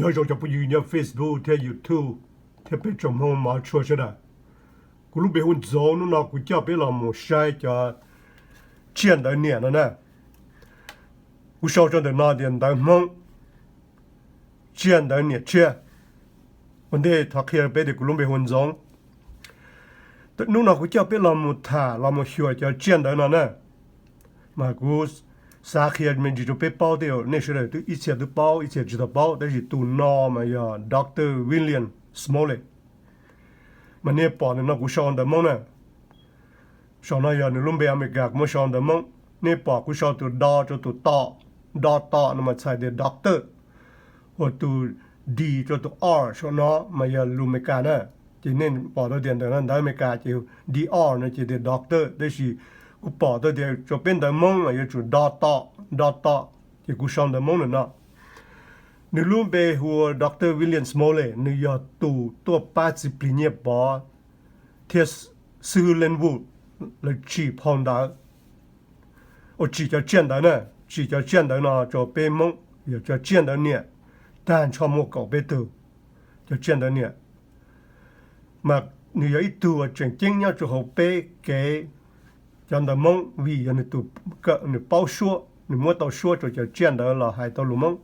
Nyob zoo cov phooj ywg nyob Facebook thiab YouTube thiab peb tsoom Hmoob mov tshua sawv daws. Kuv lub npe hu Ntxoov, hnub no kuv coj peb los mus saib cov tsiaj ntawv niam no na. Kuv sau rau ntawm no tias ntawv Hmoob, tsiaj ntawv niam tshiab. Ua ntej thov qhia peb tias kuv lub npe hu Ntxoov. Hnub no kuv coj peb los mus tham los mus xyuas cov tsiaj ntawv no na. Mas kuv xav qhia me ntsis rau peb paub thiab, nej sawv daws twb ib txhia twb paub ib txhia tsis tau paub, tab sis tus no mas yog Doctor William Smalley. Mas nej pom ntawm no kuv sau ntawv Hmoob na. Saum no yog nws lub npe Amelikas, kuv muab sau ntawv Hmoob. Nej pom kuv sau tus do rau tus to, do to no mas txhais tias doctor, ua tus D rau tus R saum no mas yog lus Amelikas na. Ces nej pom tau tias ntawm no ntawv Amelikas ces D R no ces tias doctor, tab sis kuv pom tau tias rau peb ntawv Hmoob mas yuav tsum do to, do to, ces kuv sau ntawv Hmoob ntawm no. Nws lub npe hu ua Doctor William Smalley, nws yog tus tuaj pab txiv plig Nyiaj Pov thiab xib hwb Linwood lawv tsim phau ntawv, ua tsim cov tsiaj ntawv na, tsim cov tsiaj ntawv no rau peb Hmoob, yog cov tsiaj ntawv niam, tag nrho muaj kaum peb tug cov tsiaj ntawv niam. Mas nws yog ib tug uas tseem ceeb nyob rau hauv peb kev cov ntawv Hmoob, vim yog nws tus kawm, nws paub suab, nws muab tau suab rau cov tsiaj ntawv los hais tau lus Hmoob.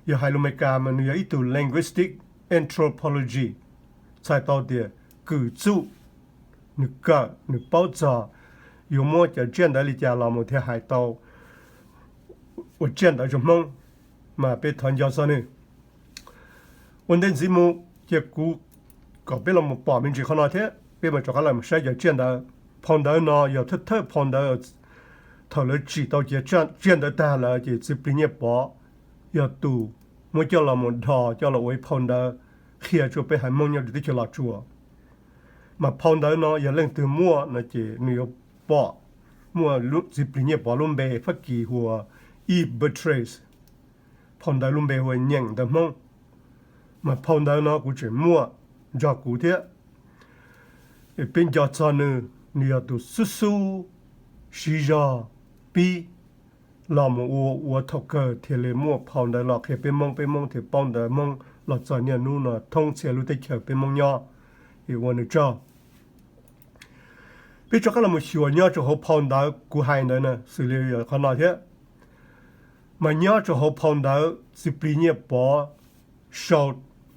Yog hais lus Amelikas mas nws yog ib tug linguistic anthropology, txhais tau tias kws txuj, nws kawm nws paub txog yuav muab cov tsiaj ntawv li cas los mus thiaj hais tau ua tsiaj ntawv rau Hmoob. Mas peb thov nco txog nws. Ua ntej ntxiv mus ces kuv kom peb los mus pom me ntsis qhov no thiab peb mam rov qab los saib cov tsiaj ntawv. Phau ntawv no yog thawj thawj phau ntawv, thaum lawv tsim tau cov tsiaj ntawv tag lawm ces txiv plig Nyiaj Pov yog tus muab coj los mus dhos coj los ua ib phau ntawv qhia rau peb haiv Hmoob nyob rau teb chaws Los Tsuas. Mas phau ntawv no yog leej twg muaj no ces nws yuav pom muaj txiv plig Nyiaj Pov lub npe Fab Kis hu ua E. Buttress. Phau ntawv lub npe hu ua Nyeem Ntawv Hmoob. Mas phau ntawv no kuv tseem muaj nrog kuv thiab. Peb nco txog nws, nws yog tus xub xub siv zog pib los mus ua ua thaum kawg thiaj li muaj phau ntawv los qhia peb Hmoob, peb Hmoob thiaj paub ntawv Hmoob los txog niaj hnub no thoob txhia lub teb chaws peb Hmoob nyob. Ua nws tsaug. Peb rov qab los mus xyuas nyob rau hauv phau ntawv kuv hais ntawd na, xws li yog qhov no thiab. Mas nyob rau hauv phau ntawv txiv plig Nyiaj Pov sau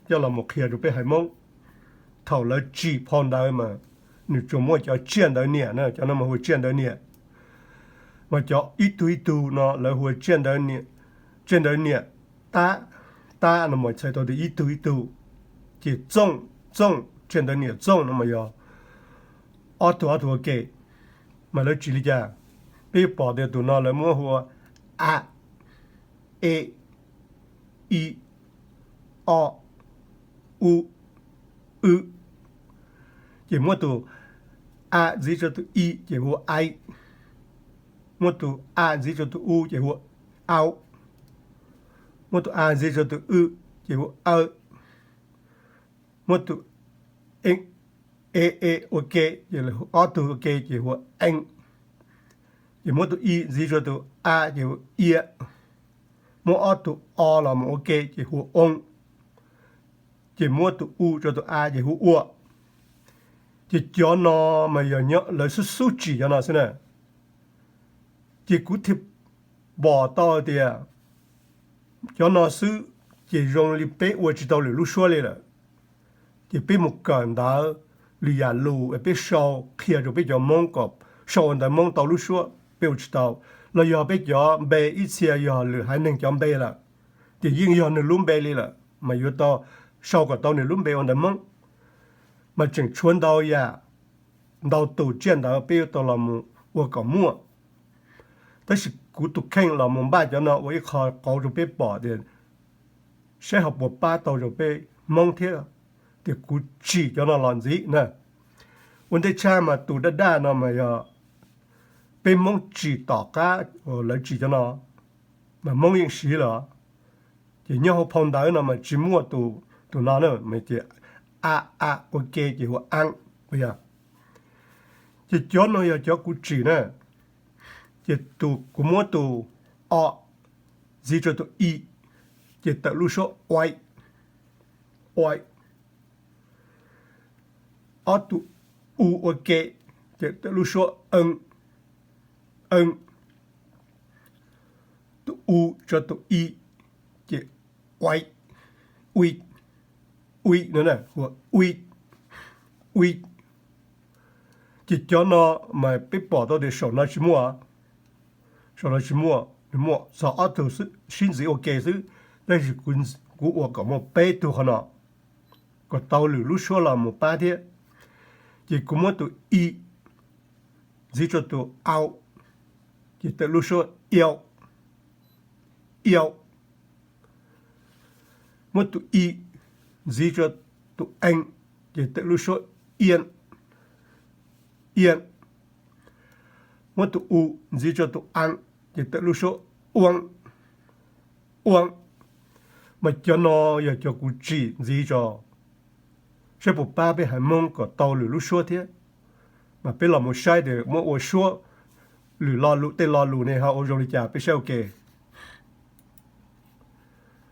coj los mus qhia rau peb haiv Hmoob. Thaum lawv tsim phau ntawv mas nws tsuas muaj cov tsiaj ntawv niam na, cov no mas hu ua tsiaj ntawv niam. Mas cov ib tug ib tug no lawv hu ua tsiaj ntawv niam, tsiaj ntawv niam tab, tab no mas txhais tau tias ib tug ib tug. Ces txooj, txooj, tsiaj ntawv niam txooj no mas yog ob tug ob tug ua ke. Mas lawv tsim li cas? Peb pom tias tus no lawv muab hu ua a, e, i, o, u, w. Ces muab tus a ntxiv rau tus i ces hu ua ai, muab tus a ntxiv rau tus u ces hu ua au, muab tus a ntxiv rau tus w ces hu ua aw, muab tus e, e, e ua ke ces ob tug ua ke ces hu ua ee, ces muab tus i ntxiv rau tus a ces hu ua ia, muab ob tug o los mus ua ke ces hu ua oo, ces muab tus u rau tus a ces hu ua ua. Ces cov no mas yog lawv xub xub tsim cov no xwb na. Ces kuv thiaj pom tau tias cov no xwb ces zoo li peb ua tsis tau lwm lub suab li lawm. Ces peb mus kawm ntawv lwm yam lus es peb sau qhia rau peb cov Hmoob kom sau ua ntawv Hmoob tau lub suab peb ua tsis tau, los yog peb cov npe ib txhia yog lwm haiv neeg cov npe lawm, ces yeej yog nws lub npe li lawm mas yuav tau sau kom tau nws lub npe ua ntawv Hmoob. Mas tseem tshuav ntau yam, ntau tus tsiaj ntawv peb yuav tau los mus ua kom muaj. Tab sis kuv tus kheej los mus npaj cov no ua ib qho qauv rau peb pom tias saib ho puas pab tau rau peb Hmoob thiab, tias kuv tsim cov no los ntxiv na. Ua ntej tshaj mas tus daj daj no mas yog peb Hmoob tsim tom qab lawv tsim cov no, mas Hmoob yeej siv lawm. Ces nyob hauv phau ntawv no mas tsis muaj tus no na, mas ces a, a ua ke ces hu ua a, yog. Ces cov no yog cov kuv tsim na. Ces tus kuv muab tus o ntxiv rau tus i, ces tawm lub suab uai, uai. Ob tus u ua ke ces tawm lub suab eej, eej. Tus u tso tus i ces uai, ui, ui no, ua ui, ui. Ces cov no mas peb pom tau tias saum no tsis muaj, saum no tsis muaj, nws muaj txog ob tug sib ntxiv ua ke xwb, tab sis kuv ua kom muaj peb tug qhov no kom tau lwm lub suab los mus pab thiab. Ces kuv muab tus i ntxiv rau tus au, ces tawm lub suab iau, iau. Muab tus i ntxiv rau tus eej, ces tawm lub suab ian, ian. Muab tus u ntxiv rau tus a, ces tawm lub suab uan, uan. Mas cov no yog cov kuv tsim ntxiv tso, saib puas pab peb haiv Hmoob kom tau lwm lub suab thiab. Mas peb los mus saib tias muab ua suab lwm lo lus, tej lo lus ne ho ua zoo li cas, peb saib ua ke.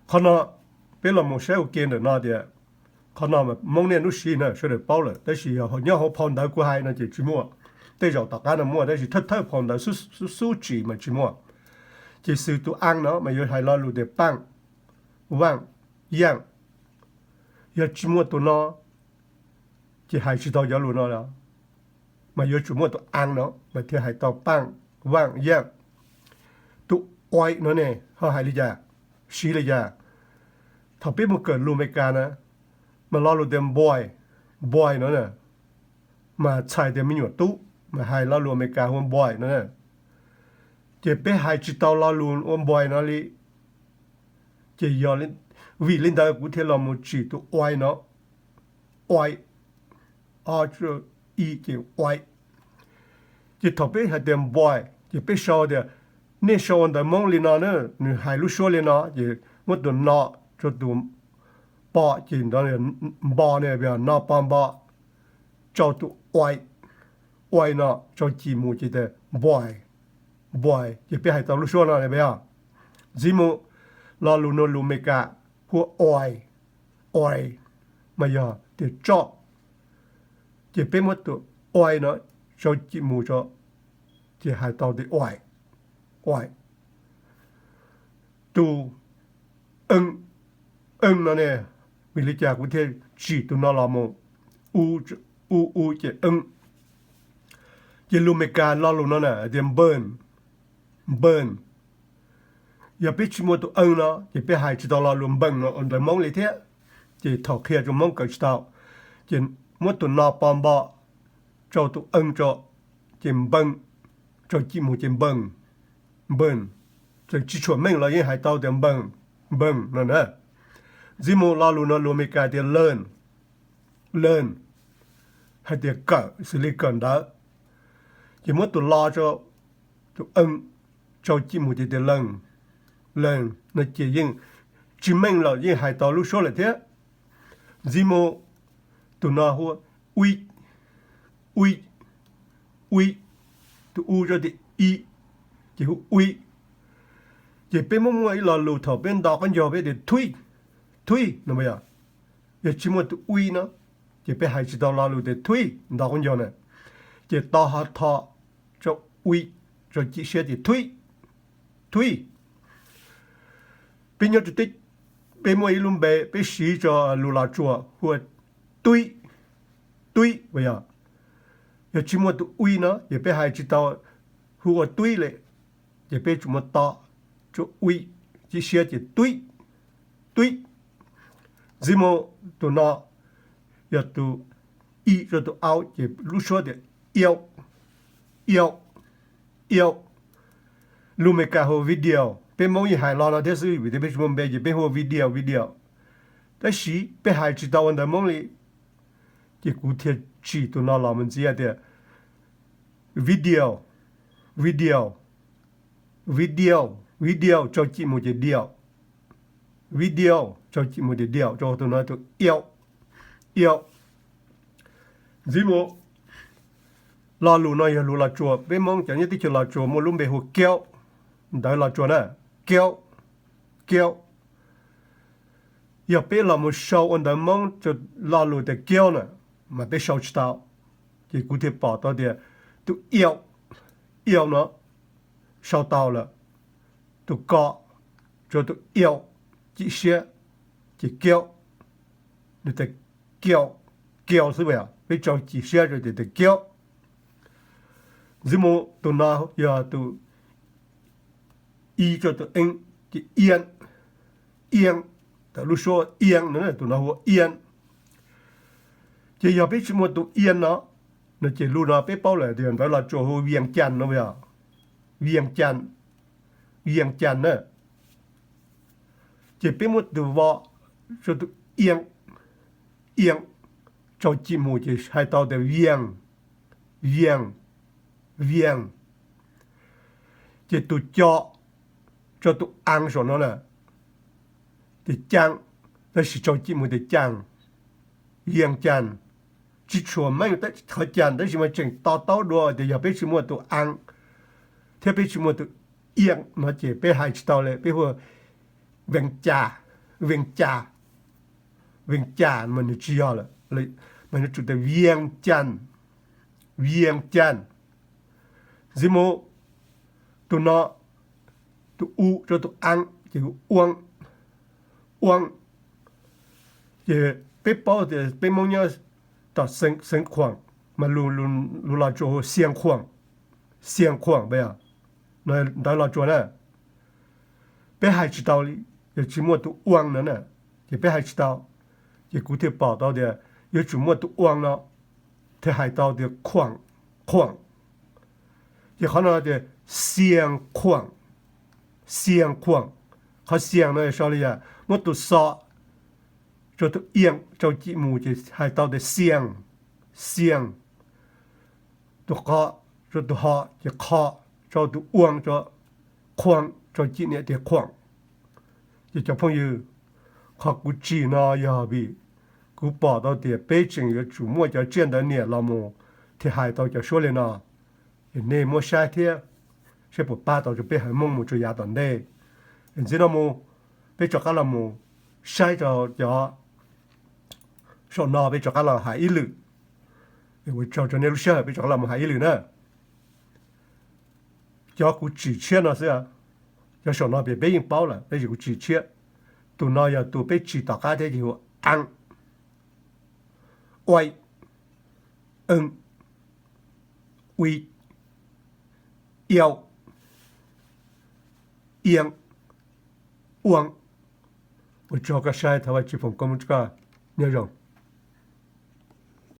Qhov no peb los mus saib ua ke ntawm no tias, qhov no Hmoob niaj hnub siv na sawv daws paub lawm, tab sis yog nyob hauv phau ntawv kuv hais no ces tsis muaj. Tej zaum tom qab no muaj tab sis thawj thawj phau ntawv xub xub tsis mas tsis muaj. Ces xws tus a no mas yuav hais lo lus tias paaj, vaaj, yaaj. Yog tsis muaj tus no ces hais tsis tau cov lus no los, mas yuav tsum muaj tus a no mas thiaj hais tau paaj, vaaj, yaaj. Tus uai no ne ho hais li cas, siv li cas? Thaum peb mus kawm lus Amelikas na, mas lo lus tias boy, boy no na, mas txhais tias me nyuam tub, mas hais lo lus Amelikas hu ua boy no na. Ces peb hais tsis tau lo lus ua boy no li. Ces yog vim li ntawd kuv thiaj los mus tsim tus uai no, uai, o, i ces uai. Ces thaum peb hais tias boy ces peb sau tias, nej sau ua ntawv Hmoob li no na, nws hais lub suab li no, ces muab tus no rau tus po, ces npo ne, no po npo, rau tus uai, uai no rau cim mus ces tias boy, boy, ces peb hais tau lub suab no os. Ntxiv mus lo lus no lus Amelikas hu ua uai, uai, mas yog tias tsoj, ces peb muab tus uai no rau cim mus, ces hais tau tias uai, uai. Tus eej, eej no ne, vim li cas kuv thiaj tsim tus no los mus, u, u ces eej. Ces lus Amelikas lo lus no na hais tias npeej, npeej. Yog peb tsis muaj tus eej no ces peb hais tsis tau lo lus npeej no ua ntawv Hmoob li thiab. Ces thaum qhia rau Hmoob kawm tsis tau, ces muab tus no po npo rau tus eej rau, ces npeej, rau cim mus ces npeej, npeej. Txawm tsis tshua meej los yeej hais tau tias npeej, npeej no na. Ntxiv mus lo lus no lus Amelikas tias learn, learn, hais tias kawm, xws li kawm ntawv. Ces muab tus lo rau, tus eej rau cim mus ces tias learn, learn no ces yeej tsis meej los yeej hais tau lub suab lawm thiab. Ntxiv mus tus no hu ua ui, ui, ui, tus u rau tias i, ces hu ui. Ces peb muab muaj ib lo lus thaum peb nto qaub ncaug peb tias thuib, thuib no, yog tsis muaj tus ui no ces peb hais tsis tau lo lus tias thuib nto qaub ncaug na. Ces to ho tho, rau ui, rau cim siab tias thuib, thuib. Peb nyob rau teb, peb muaj ib lub npe peb siv rau lus Los Tsuas hu ua tuib, tuib, yog, yog tsis muaj tus ui no ces peb hais tsis tau hu ua tuib li. Ces peb tsum muaj to, rau ui, cim siab ces tuib, tuib. Ntxiv mus tus no yog tus i rau tus au ces lub suab tias iau, iau, iau. Lus Amelikas hu ua video, peb Hmoob yeej hais lo no thiab xwb vim tias peb tsis muaj npe ces peb hu ua video, video. Tab sis peb hais tsis tau ua ntawv Hmoob li, ces kuv thiaj tsim tus no los mus ntxiv hais tias video, video, video, video rau cim mus ces diaum, video rau cim mus ces diaum, rau tus no tus iau, iau. Ntxiv mus lo lus no yog lus Los Tsuas, peb Hmoob cov nyob teb chaws Los Tsuas muaj lub npe hu ua kiau, ntawv Los Tsuas na, kiau, kiau. Yog peb los mus sau ua ntawv Hmoob rau lo lus tias kiaub na, mas peb sau tsis tau. Ces kuv thiaj pom tau tias tus iau, iau no sau tau lawm, tus ko rau tus iau cim siab, ces kiaub, nws tias kiau, kiau xwb, peb tso cim siab rau ces tias kiaub. Ntxiv mus tus no yog tus i rau tus e, ces ian, ian, ntawm lub suab ian no, tus no hu ua ian. Ces yog peb tsis muaj tus ian no, no ces lus no peb paub lawm tias ntawv Los Tsuas hu ua Vias Cas no, Vias Cas, Vias Cas na. Ces peb muab tus vo rau tus ian, ian, tso cim mus ces hais tau tias vias, vias, vias. Ces tus co rau tus a saum no na, ces cas, tab sis tso cim mus tias cas, vias cas. Tsis tshua meej qhov cas tab sis mas tseem to taub dua tias yog peb tsis muaj tus a thiab peb tsis muaj tus ian no ces peb hais tsis tau li, peb hu ua vees cas, vees cas, vees cas mas nws tsis yog lawm, mas nws tsum tias vias cas, vias cas. Ntxiv mus tus no, tus u rau tus a ces ua, ua, ces peb paub tias peb Hmoob nyob tom Xeev Khuam, mas lus Los Tsuas hu Xias Khuam, Xias Khuam, ntawv Los Tsuas na. Peb hais tsis tau li, yog tsis muaj tus ua no na, ces peb hais tsis tau. Ces kuv thiaj pom tau tias yuav tsum muaj tus ua no thiaj hais tau tias khuam, khuam. Ces qhov no tias Xias Khuam, Xias Khuam. Qhov Xias no sau li yog muab tus xo rau tus ian tso cim mus ces hais tau tias Xias, Xias. Tus qo rau tus ho ces qho, rau tus ua rau, khuam, tso cim niam tias khuam. Ces cov phooj ywg, qhov kuv tsim no yog vim kuv pom tau tias peb tseem yuav tsum muaj cov tsiaj ntawv niam los mus thiaj hais tau cov suab li no. Es nej muab saib thiab, saib puas pab tau rau peb haiv Hmoob mus rau yav tom ntej. Es ntxiv no mus, peb rov qab los mus saib rau cov saum no, peb rov qab los hais ib lwm. Ua tsaug rau nej lub sij hawm, peb rov qab los mus hais ib lwm na. Cov kuv tsim tshiab no xwb, cov saum no peb yeej paub lawm tab sis kuv tsim tshiab. Tus no yog tus peb tsim tom qab thiab ces hu ua a, ua, e, ua, iau, ia, ua. Ua tsaug koj saib, thov Vajtswv foom koob rau koj, nyob zoo.